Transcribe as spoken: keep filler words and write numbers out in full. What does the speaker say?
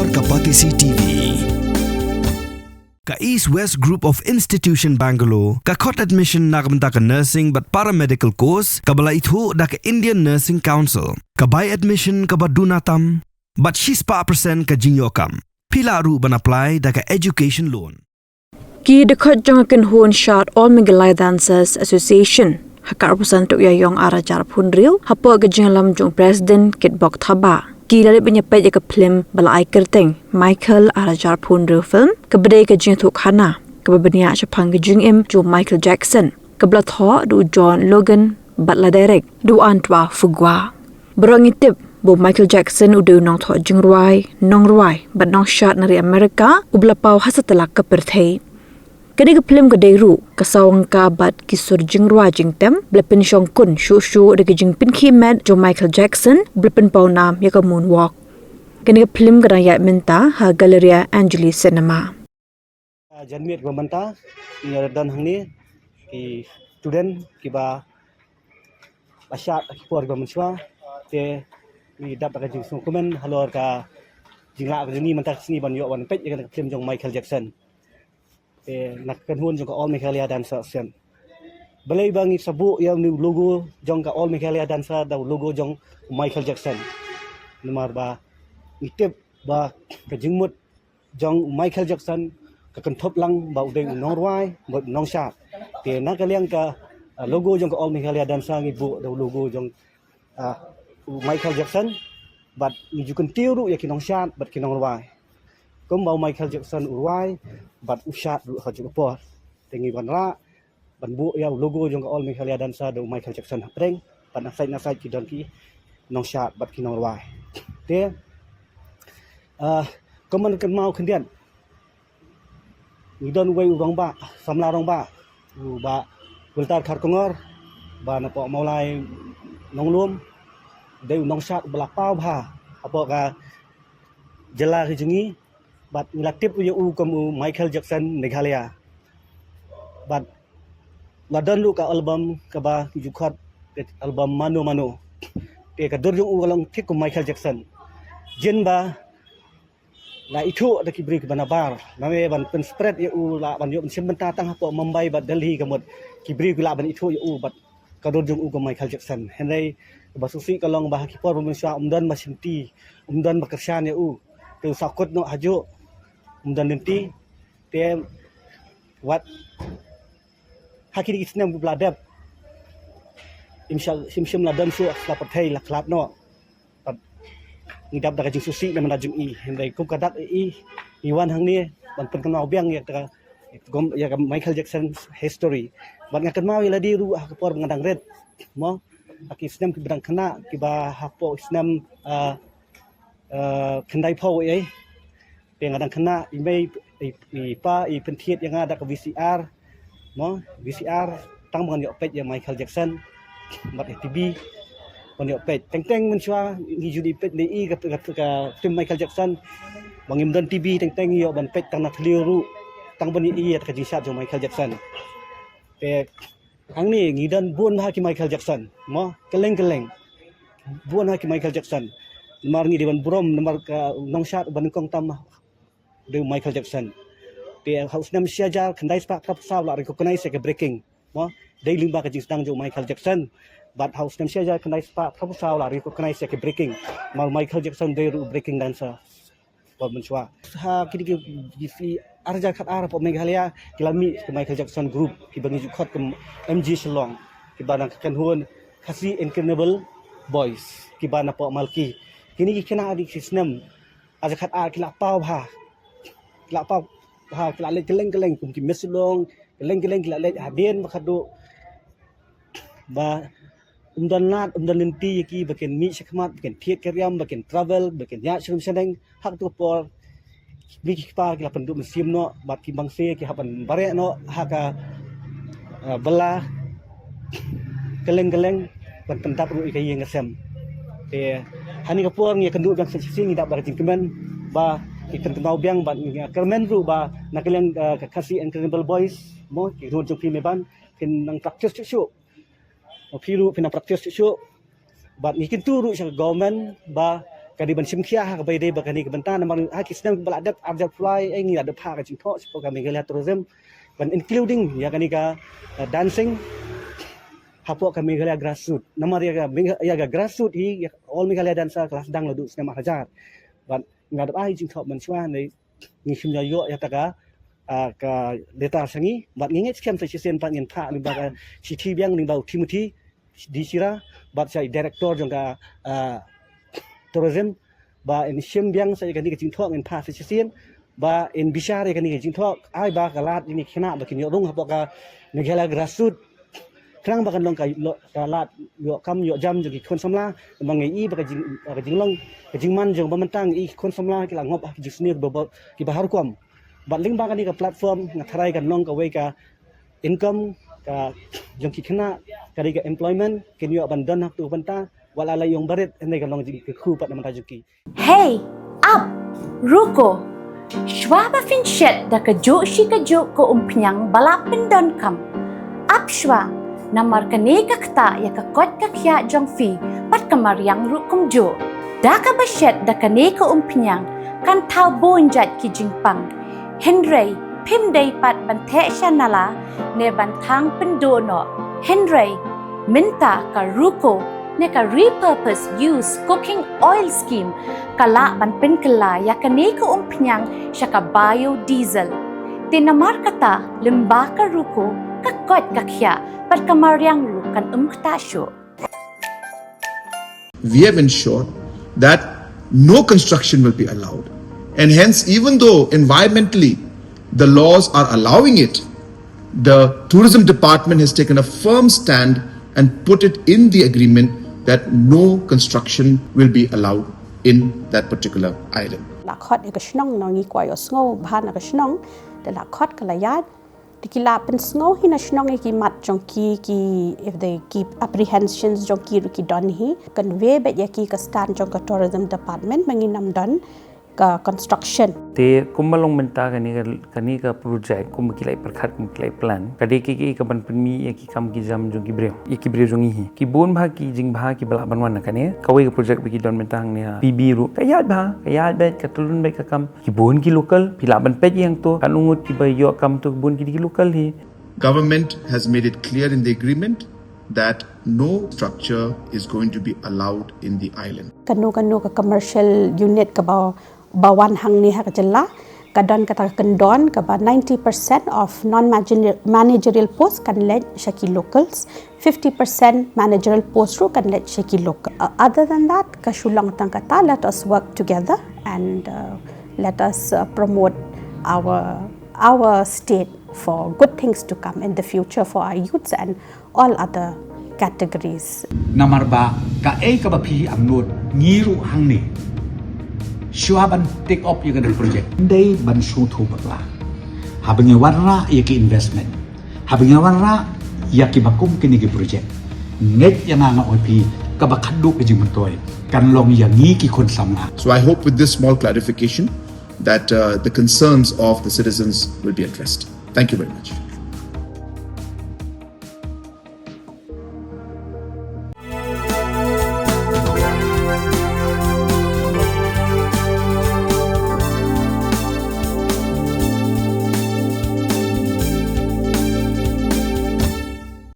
Ka Batesi T V. Ka East West Group of Institution Bangalore ka khot admission na ka bynta ka nursing bad paramedical course kaba la ithuh da ka Indian Nursing Council. Ka bai admission kaba duna tam bad shispah percent ka jingïoh kam. Phi lah ruh ban apply da ka education loan. Ki dkhot jong ka kynhun shad All Meghalaya Dancers Association ha ka arphew san tarik u Ïaïong arhajar arphew hynriew hapoh ka jingïalam jong u President Kitbok Thabah, ki la leit ban ïapeit ïa ka phlim ba la ai kyrteng Michael arhajar arphew hynriew film, kaba dei ka jingïathuhkhana kaba bniah shaphang ka jingim jong u Michael Jackson, kaba la thoh da u John Logan bad la direct da u Antoine Fuqua. Baroh ngi tip ba u Michael Jackson u dei u nongthoh jingrwai, nongrwai bad nongshad na ri Amerika uba la paw ha satlak ka pyrthei. Kane ka phlim ka dei ruh ka sawdong ka bad ki sur jingrwai jingtem ba la pynshongkun shuh shuh da ka jingpynkhih met jong u Michael Jackson ba la pynpaw nam ïa ka moonwalk. Kane ka phlim ka dang ïaid mynta ha Galleria Angeli Cinema. Janmiet ba mynta ngi don hangne ki student kiba la shad ki por ba mynshuwa, te ngi dap da ka jingsngewkmen halor ka jinglah ka jong ngi mynta ka sngi ban ïoh ban peit ïa ka phlim jong Michael Jackson. Te na ka kynhun jong ka All Meghalaya Dancer Association. Balei ba ngi sa buh ïa u logo jong ka All Meghalaya Dancer da u logo jong Michael Jackson? Namar ba ngi tip ba ka jingmut jong u Michael Jackson ka kynthup lang ba u dei u nongrwai bad u nongshad. Te na ka liang ka, ah, logo jong ka All Meghalaya Dancer ngi buh da u logo jong, ah, u Michael Jackson bad ngi ju kyntiew ruh ïa ki nongshad bad ki nongrwai. Kumba u Michael Jackson u rwai bad u shad ruh ha kajuh ka por. Te ngi wanrah ban buh ïa u logo jong ka All Meghalaya Dancer da u Michael Jackson hapdeng bad na side na side ki don ki nongshad bad ki nongrwai. Te, ah, kumba kynmaw khyndiat ngi don uwei u rangbah, samla rangbah, u Bah Walter Kharkongor, ba napoh Mawlai Nonglum, dei u nongshad ba la paw bha hapoh ka jylla ka jong ngi, bad ngi la tip ïa u kum u Michael Jackson Meghalaya. Bad la don ruh ka album kaba ju khot album Mano Mano. Te ka dur jong u ka long thik kum Michael Jackson. Jin ba la ithuh da ki briew kiba nabar, namar ban pynspread ïa u, lah ban ïoh ban shim bynta tang hapoh Mumbai bad Delhi ka mut ki briew ki lah ban ithuh ïa u bad ka dur jong u kum Michael Jackson. Hynrei kaba sngewsih ka long ba ha ki por ba mynshuwa um don ba shimti, um don ba kyrshan ïa u. Te u sahkut noh hajuh, um don lynti. Te wat ha kine ki snem ba la dep, im shym, shym, shym la don shuh ha ka pyrthei, la khlad noh. Bad ngi dap da ka jingsngewsih na bynta jong i, hynrei kum ka dak i, i wan hangne ban pynkynmaw biang ïa ka, ïa ka Michael Jackson history. Bad nga kynmaw ïa lade ruh ha ka por ba nga dang rit, mo, ha ki snem kiba dang khynnah, kiba hapoh snem, ah, ah, khyndaiphew ei. Te nga dang khynnah, i mei, i, i pa i pynthied ïa nga da ka V C R, mo, V C R, tang ban ïoh peit ïa Michael Jackson bad ïa T V ban ïoh peit. Teng teng mynshuwa ngi ju dei peit ne i ka, ka, ka film Michael Jackson, ba ngim don T V, teng teng ïoh ban peit tang na thliew ruh, tang ban ïohi ïa ka jingshad jong Michael Jackson. Te hangne ngi don bun ha ki Michael Jackson, mo, kylleng kylleng. Bun ha ki Michael Jackson. Namar ngi dei ban burom namar ka nongshad ba nyngkong tam dei u Michael Jackson. Te ha u snem shi hajar khyndai spah phra phew saw la recognize ïa ka breaking, mo, dei lyngba ka jingsdang jong u Michael Jackson. Bad ha u snem shi hajar khyndai spah phra phew saw la recognize ïa ka breaking. Namar u Michael Jackson dei ruh u breaking dancer. Bad mynshuwa ha kine ki, ki, ki ar hajar khatar hapoh Meghalaya ki la mih ka Michael Jackson Group, kiba ngi ju khot kum M J Shillong, kiba na ka kynhun Khasi Incredible Boys, kiba napoh Malki. Kine ki khynnah ha kine ki snem ar hajar khatar ki la paw bha, ki la paw bha, ki la leit kylleng kylleng kum ki Miss Shillong, kylleng kylleng ki la leit hadien ba khadduh ba um don lad, um don lynti ïa ki ba kin mih shakhmat, ba kin thied ka riam, ba kin travel, ba kin ïaid sha rum sha neng. Ha katu ka por ki mei ki kpa ki la pynduh mynsiem noh bad ki bangse ki hap ban bareh noh ha ka, eh, bylla kylleng kylleng ban pyndap ruh ïa ka ïing ka sem. Te ha kane ka por ngi ïakynduh biang sa shisien, ngi dap da ka jingkmen ba ki pynkynmaw biang bad ngi ïakyrmen ruh ba na ka liang, eh, ka Khasi Incredible Boys, mo, ki kynhun jong phi Meban, phin nang practice shuh shuh. Phi ruh phin nang practice shuh shuh. Bad ngi kyntu ruh sha ka government ba Ka dei ban shim khia ha kaba ïadei bad kane ka bynta namar ha ki snem ba la dep ar hajar arphew lai, eh, ngi la dep phah ka jingthoh shapoh ka Meghalaya Tourism ban including ïa kane ka, eh, dancing hapoh ka Meghalaya Grassroots. Namar ïa ka Megha-, ïa ka grassroots hi, ïa ka All Meghalaya Dancer ka la sdang naduh snem ar hajar. Bad ngi la dep ai jingthoh mynshuwa ne ngi shim ïa ïoh ïa kata ka, ah, ka letter sha ngi bad ngi ngeit skhem sa shisien pat ngin phah lyngba ka shithi biang lyngba u Timothy D Shira bad sha i director jong ka, ah, tourism ba in shim biang sa ïa kane ka jingthoh ngin phah sa shisien ba in bishar ïa kane ka jingthoh ai ba ka lad ïa kine ki khynnah ba kin ïoh rung hapoh ka Meghalaya Grassroots. Khnang ba kan long ka lo-, ka lad ïoh kam ïoh jam jong ki khun samla, ba ngi i ba ka jing, ka jinglong, ka jingman jong ba mynta ngi i ki khun samla ki la ngop ha ki jingsniew ba, ba, ki ba har rukom. Bad lyngba kane ka platform nga tharai kan long kawei ka income ka jong ki khynnah, ka dei ka employment, kin ïoh ban don ha katu ka bynta, wat la la ïong barit, hynrei kan long jingkyrkhu pat na bynta jong ki. Hei, ap, ruko. Shuwa ba phin shet da kajuh shi kajuh ka umphniang ba la pyndonkam, ap shuwa, namar kane ka ktah ïa ka koit ka khiah jong phi bad ka mariang ruh kumjuh. Da kaba shet da kane ka umphniang kan thaw bun jait ki jingpang. Hynrei phim dei pat ban theh sha nala ne ban thang pynduh noh. Hynrei mynta ka ruko ne ka repurpose use cooking oil scheme ka lah ban pynkylla ïa kane ka umphniang sha ka biodiesel. Te namar kata lyngba ka ruko ka koit ka khiah bad ka mariang ruh kan ym ktah shuh. We have ensured that no construction will be allowed. And hence, even though environmentally the laws are allowing it, the tourism department has taken a firm stand and put it in the agreement that no construction will be allowed in that particular island. La khot ïa ka shnong, ngi kwah ïohsngew bha na ka shnong, te la khot ka la ïaid. Te ki la pynsngew hi na shnong ïa ki mat jong ki, ki, if they, ki apprehensions jong ki ruh ki don hi. Convey beit ïa ki ka stand jong ka tourism department ba ngin ym don ka construction. Te kumba long mynta kane ka, kane ka project kumba ki la pyrkhat, kumba ki la plan, ka dei ka, ka, ka ban pynmih ïa ki kam ki jam jong ki briew, ïa ki briew jong ngi hi. Ki bun bha ki jingbha kiba lah ban wan na kane. Kawei ka project ba ki don mynta hangne ha P B ruh ka ïaid bha, ka ïaid beit, ka tyllun beit ka kam. Ki bun ki local, phi lah ban peit ïa hangto, katno ngut kiba ïoh kam to, ki bun ki dei ki local hi. Government has made it clear in the agreement that no structure is going to be allowed in the island. Kano kano ka commercial unit kaba, ba wan hangne ha ka jylla, ka don kata ka kyndon kaba ninety percent of non-managerial post kan leit sha ki locals, fifty percent managerial post ruh kan leit sha ki local. Uh, other than that, ka shu long tang kata, let us work together and, uh, let us, uh, promote our, our state for good things to come in the future for our youths and all other categories. Namar ba kaei kaba phi angnud, ngi ruh hangne, shuwa ban take up ïa kane ka project, ym dei ban sngewthuh bakla. Haba ngi wanrah ïa ki investment, haba ngi wanrah ïa kiba kum kine ki project, ngeit ïa nga, nga ong ïa phi, kaba khadduh ka jingmyntoi kan long ïa ngi ki khun samla. So I hope with this small clarification that, uh, the concerns of the citizens will be addressed. Thank you very much.